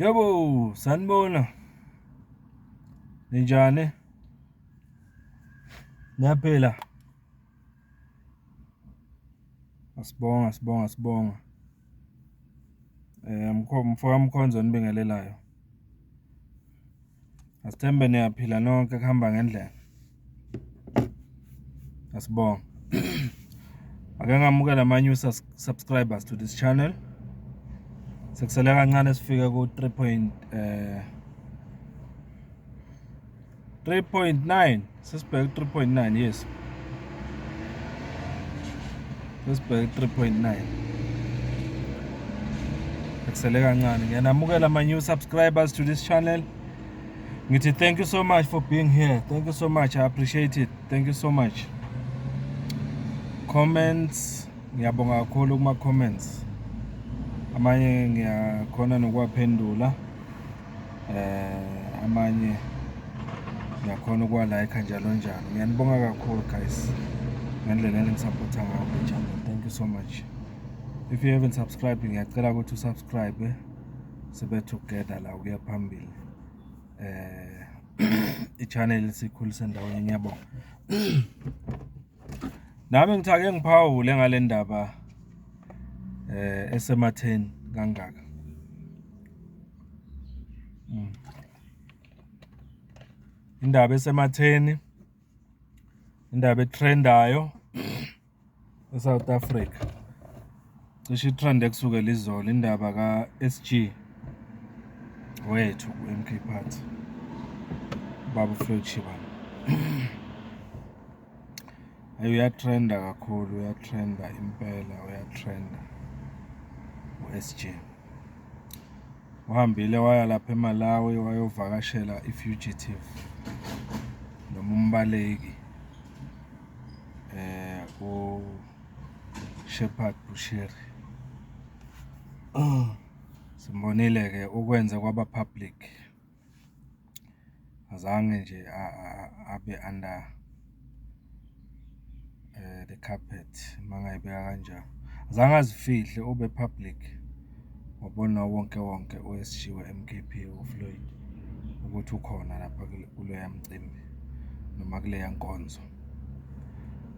Yebo, sanibona. Ninjani? Niyaphila? Asibonga, sibonga, sibonga. Mfo kaMkhonza onibingelelayo. Asithembe niyaphila nonke kuhamba ngendlela. Asibonga. Ake ngamukela ama-new subscribers to this channel. Sekusele kancane sifike ku 3.9, sesibheke 3.9, yes. Sesibheke 3.9. Sekusele kancane. Ngiyanamukela ama-new subscribers to this channel. Ngithi thank you so much for being here. Thank you so much. I appreciate it. Thank you so much. Comments, ngiyabonga kakhulu kuma comments. Amanye ngiyakhona nokuwaphendula. Amanye ngiyakhona ukuwa-like njalo njalo. Ngiyanibonga kakhulu guys ngendlela eningisupporta ngayo kule channel. Thank you so much. If you haven't subscribed, ngiyacela ukuthi usubscribe, sibe together la ukuya phambili. I-channel sikhulise ndawonye. Ngiyabonga. Nami ngithi ake ngiphawule ngale ndaba esematheni kangaka. Indaba esematheni, indaba etrendayo eSouth Africa. Cishe i-trend ekusukela izolo, indaba ka-S_G wethu ku-M_K Party, ubaba uFloyd Shivambu. Hhayi, uyatrenda kakhulu, uyatrenda impela, uyatrenda u-S_G. Uhambile waya lapha eMalawi wayovakashela i-fugitive noma umbaleki u-Shepherd Bushiri. Simbonile-ke ukwenza kwaba public, azange nje abe under the carpet, uma ngingayibeka kanjalo. Azange azifihle, ube public, wabonwa wonke wonke u-S_G we-M_K_P uFloyd ukuthi ukhona lapha kuloya mcimbi noma kuleya nkonzo.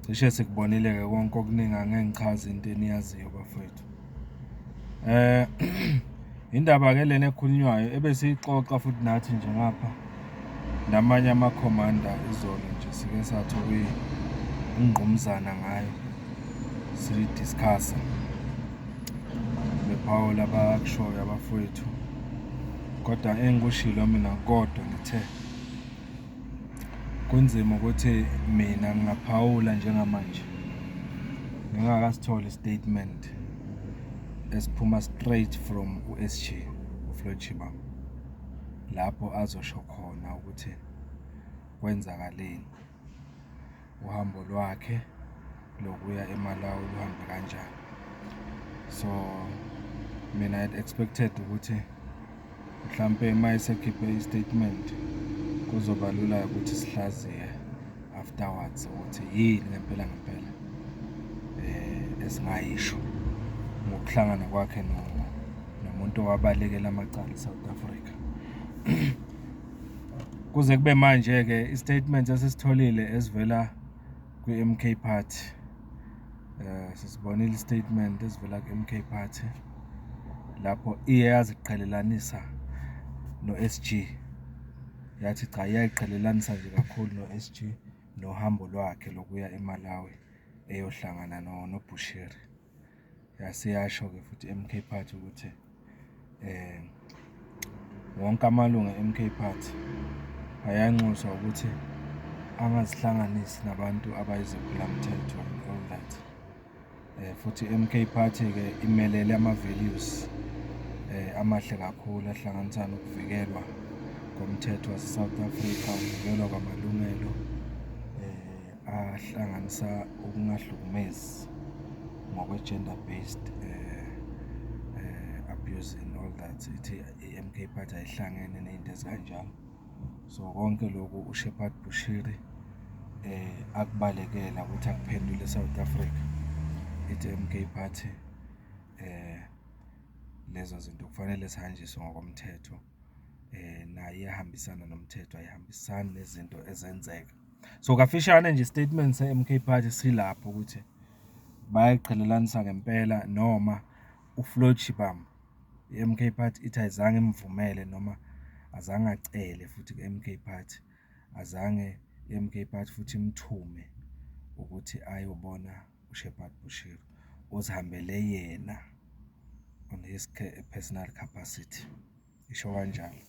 Cishe sikubonile-ke konke okuningi, angeke ngichaze into eniyaziyo bafowethu. Indaba-ke lena ekhulunywayo ebesiyixoxa futhi nathi nje ngapha namanye ama-commander izolo nje, sike sathi ukuyingqumzana ngayo, siyi-discuss-a, bephawula abakushoyo abafowethu. Kodwa engikushilo mina, kodwa ngithe kunzima ukuthi mina ngingaphawula njengamanje ngingakasitholi i-statement esiphuma straight from u-S_G, uFloyd Shivambu, lapho azosho khona ukuthi kwenzakaleni, uhambo lwakhe lokuya eMalawi luhambe kanjani. So mina I had expected ukuthi mhlampe uma esekhiphe i-statement kuzoba lula ukuthi sihlaziye afterwards ukuthi yini ngempela ngempela esingayisho ngokuhlangana kwakhe nomuntu owabalekela amacala e-South Africa. Kuze kube manje-ke i-statement esisitholile esivela kwi-M_K Party, sisibonile i-statement esivela ku-M_K Party lapho iye yaziqhelelanisa no-S_G, yathi cha, iyayiqhelelanisa nje kakhulu no-S_G nohambo lwakhe lokuya eMalawi eyohlangana noBushiri. Yase yasho-ke futhi i-M_K Party ukuthi wonke amalungu e-M_K Party ayanxuswa ukuthi angazihlanganisi nabantu abayizephulamthetho and all that. Futhi i-M_K Party-ke imelele ama-values amahle kakhulu ahlanganisa nokuvikelwa komthetho wase-South Africa, ukuvikelwa kwamalungelo ahlanganisa ukungahlukumezi ngokwe-gender based abuse and all that. Ithi i-M_K Party ayihlangene ney'nto ezikanjalo. So konke lokhu uShepherd Bushiri akubalekela ukuthi akuphendule e-South Africa, ithi i-M_K Party. Lezo zinto kufanele zihanjiswe ngokomthetho, nayo iyahambisana nomthetho, ayihambisani nezinto ezenzeka. So, kafishane nje isitatimende se-M_K Party silapho ukuthi bayayiqhelelanisa ngempela noma uFloyd Shivambu, i-M_K Party ithi ayizange imvumele noma azange acele futhi ku-M_K Party, azange i-M_K Party futhi imthume ukuthi ayobona u-Shepherd Bushiri. Uzihambele yena on his personal capacity, isho kanjalo.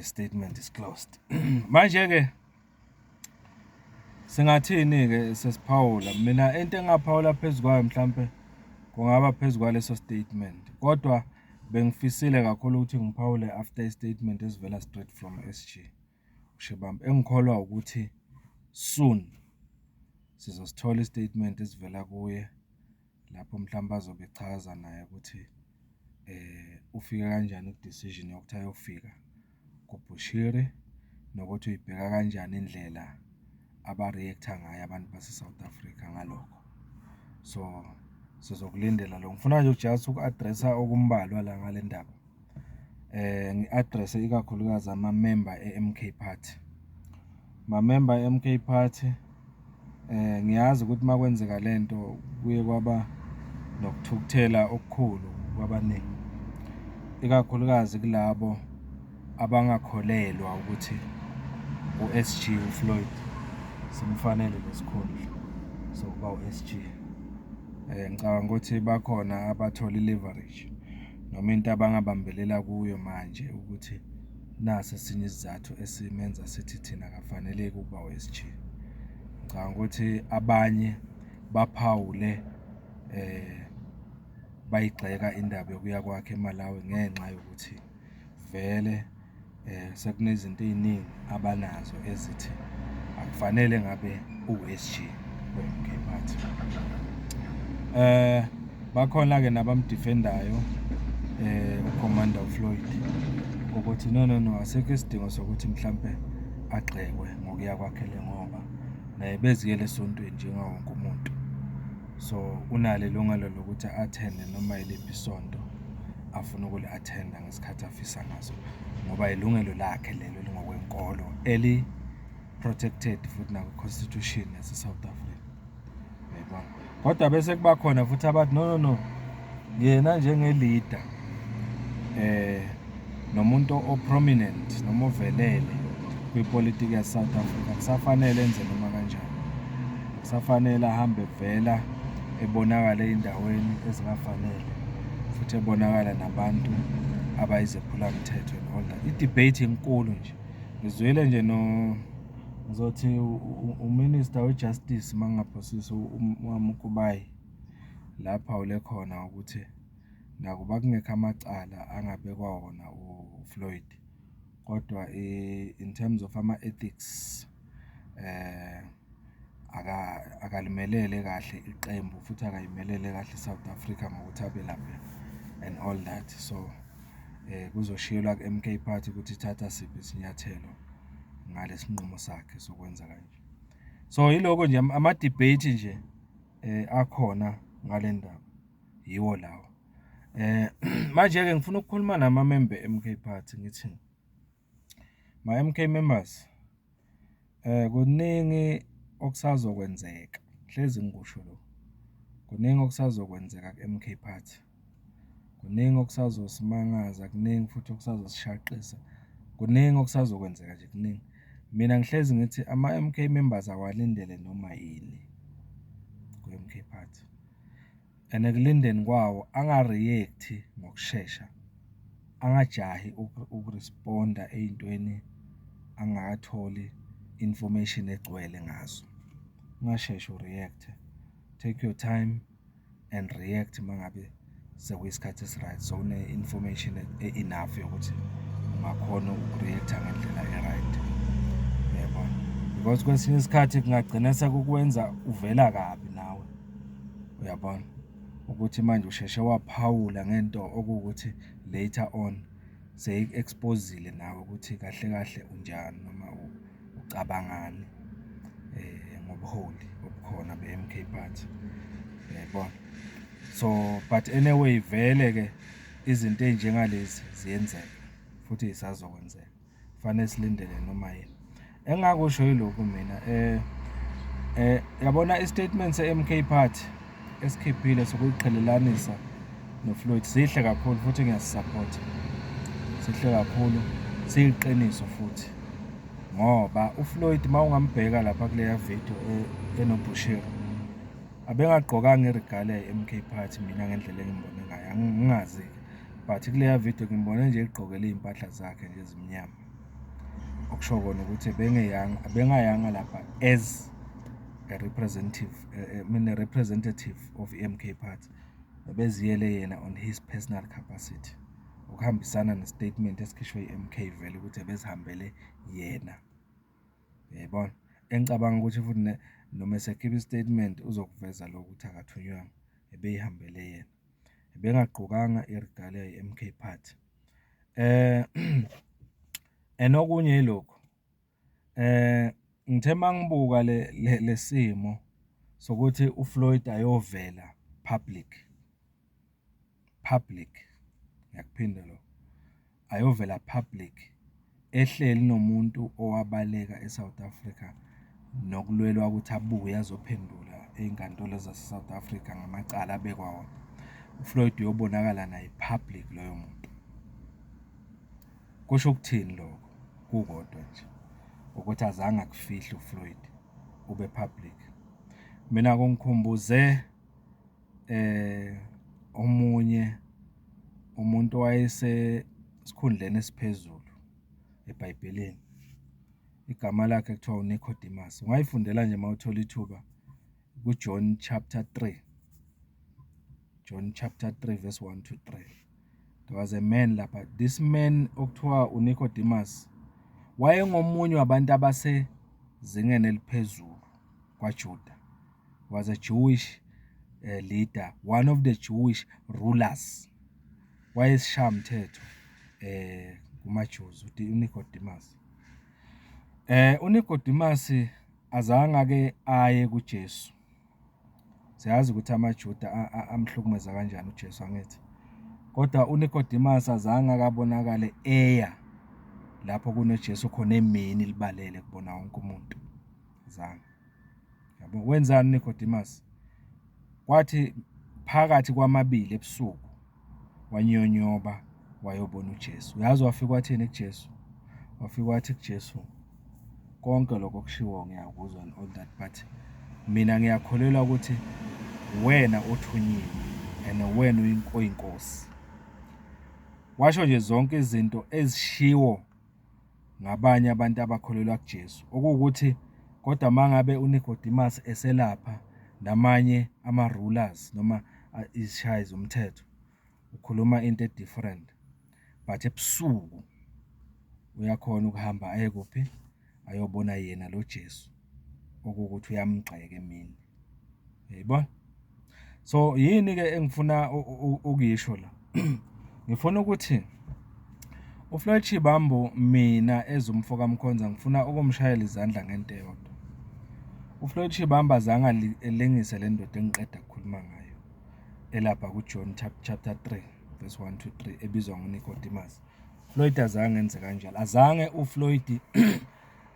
Statement is closed. Manje-ke, singathini-ke sesiphawula? Mina into engingaphawula phezu kwayo mhlampe, kungaba phezu kwaleso statement, kodwa bengifisile kakhulu ukuthi ngiphawule after isitatimende esivela straight from S_G, uShivambu, engikholwa ukuthi soon sizosithola isitatimende esivela kuye, lapho mhlampe azobe echaza naye ukuthi ufike kanjani ku-decision yokuthi ayofika kuBushiri, nokuthi uyibheka kanjani indlela aba-react-a ngayo abantu base-South Africa ngalokho. So, sizokulindela lokho. Ngifuna nje just uku-address-a okumbalwa la ngale ndaba. Ngi-address-e ikakhulukazi amamemba e-M_K Party. Mamemba e-M_K Party, ngiyazi ukuthi uma kwenzeka lento kuye kwaba nokuthukuthela okukhulu kwabaningi, ikakhulukazi kulabo abangakholelwa ukuthi u-S_G, uFloyd simfanele lesikhundla sokuba u-S_G. Ngicabanga ukuthi bakhona abathole i-leverage noma into abangabambelela kuyo manje ukuthi nasi esinye isizathu esimenza sithi thina akafaneleki ukuba u-S_G. Ngicabanga ukuthi abanye baphawule bayigxeka indaba yokuya kwakhe eMalawi ngenxa yokuthi vele sekunezinto ey'ningi abanazo ezithi akufanele ngabe uwu-S_G we-M_K Party. Bakhona-ke nabam-defend-ayo u-Commander uFloyd ukuthi no, no, no, asikho isidingo sokuthi mhlampe agxekwe ngokuya kwakhe le ngoba naye ebeziyela esontweni njengawo wonke umuntu. So, unalo ilungelo lokuthi a-attend-e noma yiliphi isonto afuna ukuli-attend-a ngesikhathi afisa ngaso, ngoba ilungelo lakhe lelo elingokwenkolo eli-protected futhi nakwi-constitution yase-South Africa, uyayibona. Kodwa bese kuba khona futhi abathi, no, no, no, yena njenge-leader nomuntu o-prominent noma ovelele kwipolitiki yase-South Africa, akusafanele enze noma kanjani, akusafanele ahambe evela ebonakala ey'ndaweni ezingafanele, futhi ebonakala nabantu abayizephulamthetho and all that. I-debate inkulu nje, ngizwile nje ngizothi u-Minister we-Justice uma ngingaphosisi, uMkubayi, la aphawule khona ukuthi nakuba kungekho amacala angabekwa wona uFloyd, kodwa in terms of ama-ethics, akalimelele kahle iqembu futhi akayimelele kahle i-South Africa ngokuthi abe lapha and all that. So, kuzoshiyelwa ku-M_K Party ukuthi ithatha siphi isinyathelo ngalesi nqumo sakhe sokwenza kanje. So, yiloko nje, ama-debate nje akhona ngale ndaba, yiwo lawo. Manje-ke ngifuna ukukhuluma namamemba e-M_K Party, ngithi, ma-M_K members, kuningi okusazokwenzeka, ngihlezi ngikusho lokhu, kuningi okusazokwenzeka ku-M_K Party, kuningi okusazosimangaza, kuningi futhi okusazosishaqisa, kuningi okusazokwenzeka nje, kuningi. Mina ngihlezi ngithi ama-M_K members awalindele noma yini kwi-M_K Party and ekulindeni kwawo anga-react-i ngokushesha, angajahi uku-respond-a ey'ntweni angakatholi information egcwele ngazo. Ungasheshi u-react-e, take your time and react uma ngabe sekuyisikhathi esi-right, sewune-information e-enough yokuthi ungakhona uku-react-a ngendlela e-right, uyayibona. Because kwesinye isikhathi kungagcina sekukwenza uvela kabi nawe, uyabona, ukuthi manje usheshe waphawula ngento okuwukuthi later on seyiku-expose-ile nawe ukuthi kahle kahle unjani noma ucabangani ngobuholi obukhona be-M_K Party, uyayibona. So, but anyway, vele-ke izinto ey'njengalezi ziyenzeka futhi y'sazokwenzeka, kufanele silindele noma yini. Engingakusho yilokhu mina, yabona isitatimende se-M_K Party esikhiphile sokuyiqhelelanisa noFloyd, sihle kakhulu futhi ngiyasisaphotha. Sihle kakhulu, siyiqiniso futhi ngoba uFloyd uma ungambheka lapha kuleya vidiyo enoBushiri, abengagqokanga i-regalia ye-M_K Party mina ngendlela engimbone ngayo, ngingazi-ke but kuleya vidiyo ngimbone nje eyigqokele iy'mpahla zakhe nje ezimnyama. Okusho kona ukuthi ebengeyanga, ebengayanga lapha as a representative, I mean a representative of i-M_K Party, ubeziyele yena on his personal capacity. Ukuhambisana nesitatimende esikhishwe i-M_K vele ukuthi ebezihambele yena, uyayibona? Engicabanga ukuthi futhi noma esekhipha isitatimende uzokuveza lokho ukuthi akathunywanga, ebeyihambele yena. Ubengagqokanga i-regalia ye-M_K Party. And okunye yilokhu, ngithe uma ngibuka le simo sokuthi uFloyd ayovela public, public, ngiyakuphinda lokho, ayovela public ehleli nomuntu owabaleka e-South Africa, nokulwelwa ukuthi abuye azophendula ey'nkantolo zase-South Africa ngamacala abekwa wona. UFloyd uyobonakala naye public loyo muntu. Kusho ukuthini lokho? Kukodwa nje, ukuthi azange akufihle uFloyd, ube public. Mina kungikhumbuze omunye umuntu owayesesikhundleni esiphezulu eBhayibhelini, igama lakhe kuthiwa uNicodemus. Ungayifundela nje uma uthola ithuba ku-John chapter 3, John chapter 3 verse 1 to 3. There was a man lapha, this man okuthiwa uNicodemus wayengomunye wabantu abasezingeni eliphezulu kwaJuda. Was a Jewish leader, one of the Jewish rulers. Wayesishayamthetho kumaJuda uNicodemus. UNicodemus azange-ake aye kuJesu. Siyazi ukuthi amaJuda amhlukumeza kanjani uJesu, angithi? Kodwa uNicodemus azange akabonakale eya lapho kunoJesu khona emini libalele kubona wonke umuntu. Azange. Yabo, wenzani uNicodemus? Kwathi phakathi kwamabili ebusuku wanyonyoba wayobona uJesu. Uyazi wafika wathini kuJesu? Wafika wathi kuJesu, konke lokho okushiwo ngiyakuzwa and all that, but mina ngiyakholelwa ukuthi wena othunyiwe and wena oyinkosi. Washo nje zonke izinto ezishiwo ngabanye abantu abakholelwa kuJesu, okuwukuthi kodwa uma ngabe uNicodemus eselapha namanye ama-rulers noma izishayi zomthetho, ukhuluma into e-different, but ebusuku uyakhona ukuhamba aye kuphi? Ayobona yena lo Jesu, okuwukuthi uyamgxeka emini, uyayibona? So, yini-ke engifuna ukuyisho la? Ngifuna ukuthi uFloyd Shivambu, mina as umfo kaMkhonza, ngifuna ukumshayela izandla ngento eyodwa. UFloyd Shivambu azange elengise le ndoda engiqeda ukukhuluma ngayo elapha ku-John chapter 3 verse 1 to 3 ebizwa ngoNicodemus. Floyd azange enze kanjalo, azange uFloyd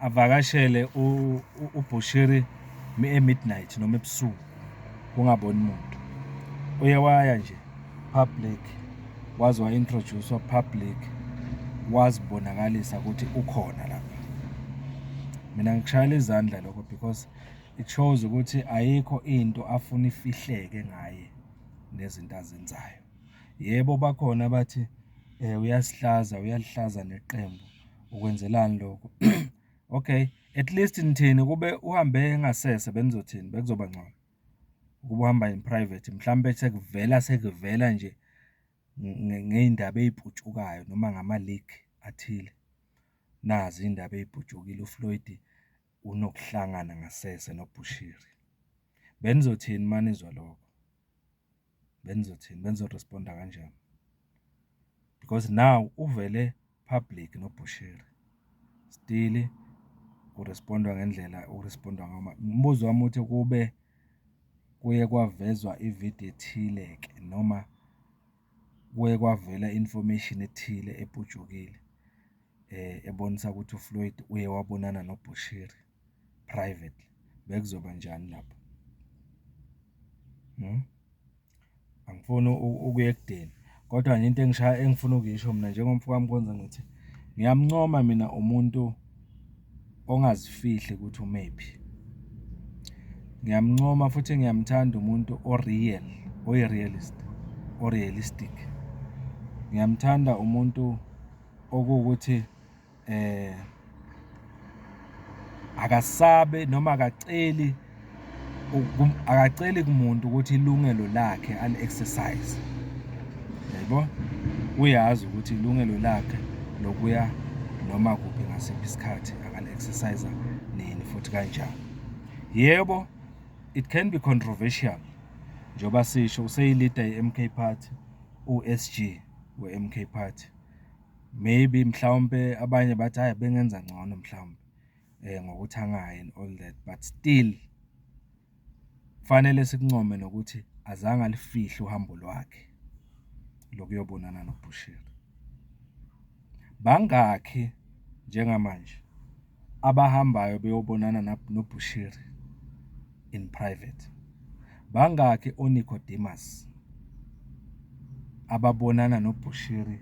avakashele uBushiri e-midnight noma ebusuku kungaboni muntu. Uye waya nje public, waze wa-introduce-wa public, wazibonakalisa ukuthi ukhona lapha. Mina ngikushayela izandla lokho because it shows ukuthi ayikho into afuna ifihleke ngaye nezinto azenzayo. Yebo, bakhona abathi uyasihlaza, uyalihlaza neqembu, ukwenzelani lokho? Okay, at least nithini kube uhambe ngasese benizothini, bekuzoba ngcono? Ukuba uhamba in private, mhlampe sekuvela sekuvela nje ngey'ndaba ey'putshukayo noma ngama-leak athile. Nazi iy'ndaba ey'putshukile, uFloyd unokuhlangana ngasese noBushiri. Benizothini uma nizwa lokho? Benizothini, benizo-respond-a kanjani? Because now uvele public noBushiri, still ku-respond-wa ngendlela oku-respond-wa. Umbuzo wami uthi kube kuye kwavezwa ividiyo ethile-ke noma kuye kwavela i-information ethile eputshukile ebonisa ukuthi uFloyd uye wabonana noBushiri privately, bekuzoba njani lapho? Angifuni ukuya ekudeni, kodwa nje into engishaya, engifuna ukuyisho mina njengomfo kaMkhonza ngithi, ngiyamuncoma mina umuntu ongazifihli ukuthi umephi. Ngiyamuncoma futhi ngiyamthanda umuntu o-real, oyi-realist, o-realistic. Ngiyamthanda umuntu okuwukuthi akasabi noma akaceli akaceli kumuntu ukuthi ilungelo lakhe ali-exercise-e, uyayibona? Uyazi ukuthi ilungelo lakhe lokuya noma kuphi ngasiphi isikhathi angali-exercise-a nini futhi kanjani. Yebo, it can be controversial, njengoba sisho useyi-leader ye-M_K Party, uwu-S_G we-M_K Party. Maybe mhlawumpe abanye bathi hhayi bengenza ngcono mhlawumbe ngokuthi angayi and all that, but still kufanele sikuncome nokuthi azange alifihle uhambo lwakhe lokuyobonana noBushiri. Bangakhi njengamanje abahambayo beyobonana noBushiri in private? Bangakhi o-Nicodemus ababonana noBushiri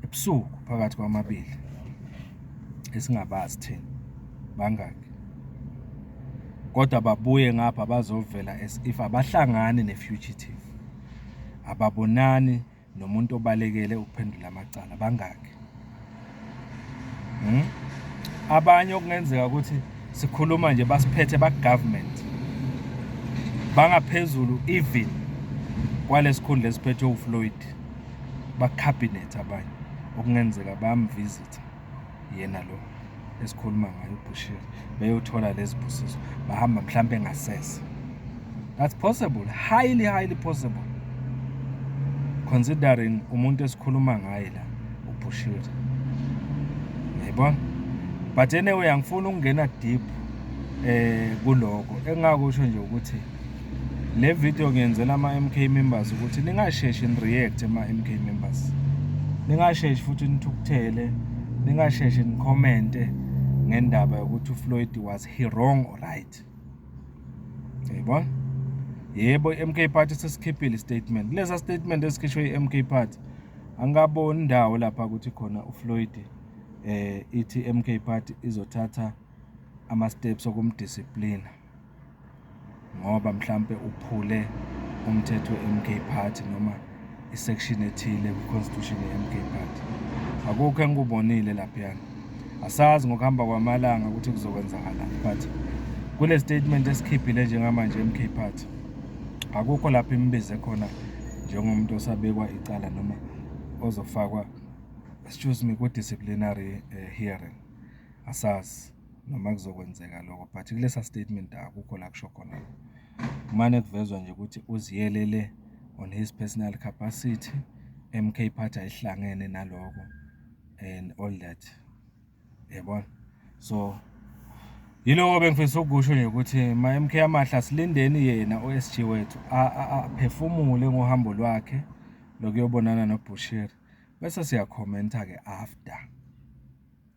ebusuku phakathi kwamabili esingabazi thina, bangakhi? Kodwa babuye ngapha bazovela as if abahlangani ne-fugitive, ababonani nomuntu obalekele ukuphendula amacala, bangakhi? Abanye okungenzeka ukuthi sikhuluma nje basiphethe baku-government, bangaphezulu even kwale sikhundla esiphethwe uFloyd, bakukhabhinethi abanye, okungenzeka bayamvizitha yena lo esikhuluma ngaye uBushiri, beyothola lezi busiso, bahamba mhlampe ngasese. That's possible, highly, highly possible, considering umuntu esikhuluma ngaye la, uBushiri. Uyayibona? But anyway, angifuni ukungena deep kuloko. Engingakusho nje ukuthi le video ngiyenzela ama-M_K members ukuthi ningasheshi ni-react ma-M_K members. Ningasheshi futhi nithukuthele, ningasheshi nikhomente ngendaba yokuthi uFloyd was he wrong or right. Uyayibona? Yebo, i-M_K Party sesikhiphile i-statement. Kulesa statement esikhishwe i-M_K Party, angikaboni indawo lapha ukuthi khona uFloyd ithi i-M_K Party izothatha ama-steps okumdisiplina ngoba mhlampe uphule umthetho we-M_K Party noma i-section ethile kwi-constitution ye-M_K Party. Akukho engikubonile laphayana. Asazi ngokuhamba kwamalanga ukuthi kuzokwenzakalani, but kule statement esikhiphile njengamanje i-M_K Party, akukho lapho imbize khona njengomuntu osabekwa icala noma ozofakwa, excuse me, ku-disciplinary hearing. Asazi noma kuzokwenzeka lokho, but kulesa statement akukho la kusho khona. Kumane kuvezwa nje ukuthi uziyelele on his personal capacity, M_K Party ayihlangene naloko and all that, uyabona? So, yiloko bengifisa ukukusho nje ukuthi ma-M_K amahle, asilindeni yena u-S_G wethu aphefumule ngohambo lwakhe lokuyobonana noBushiri, bese siyakhomenta-ke after,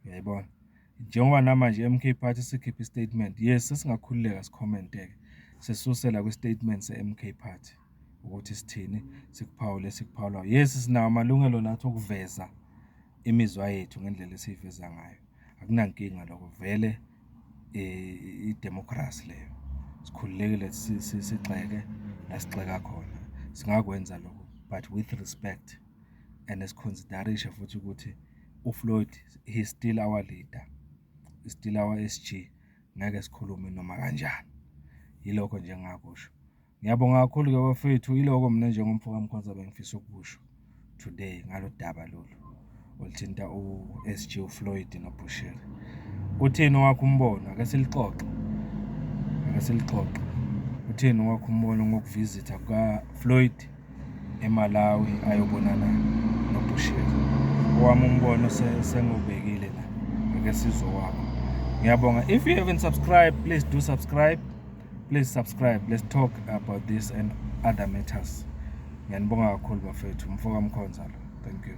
uyayibona? Njengoba namanje i-M_K Party isikhiphe i-statement, yes, sesingakhululeka sikhomente-ke, sisusela kwi-statement se-M_K Party ukuthi sithini, sikuphawule esikuphawulayo. Yes, sinawo amalungelo nathi okuveza imizwa yethu ngendlela esiyiveza ngayo, akunankinga lokho vele idemokhrasi leyo. Sikhululekile sigxeke la esigxeka khona, singakwenza lokho but with respect and sikhonsidarishe futhi ukuthi uFloyd, he is still our leader, is still our S_G, ngeke sikhulume noma kanjani. Yilokho nje engingakusho. Ngiyabonga kakhulu-ke bafethu, yiloko mina njengomfo kaMkhonza bengifisa ukukusho today ngalo daba lolu oluthinta u-S_G uFloyd noBushiri. Uthini owakho umbono? Ake silixoxe, ake silixoxe. Uthini owakho umbono ngokuvizitha kukaFloyd eMalawi ayobonana noBushiri? Owami umbono sengiwubekile la, ake sizwe owakho. Ngiyabonga. If you haven't subscribed, please do subscribe. Please subscribe, let's talk about this and other matters. Ngiyanibonga kakhulu bafethu, umfoka Mkhonza lo. Thank you.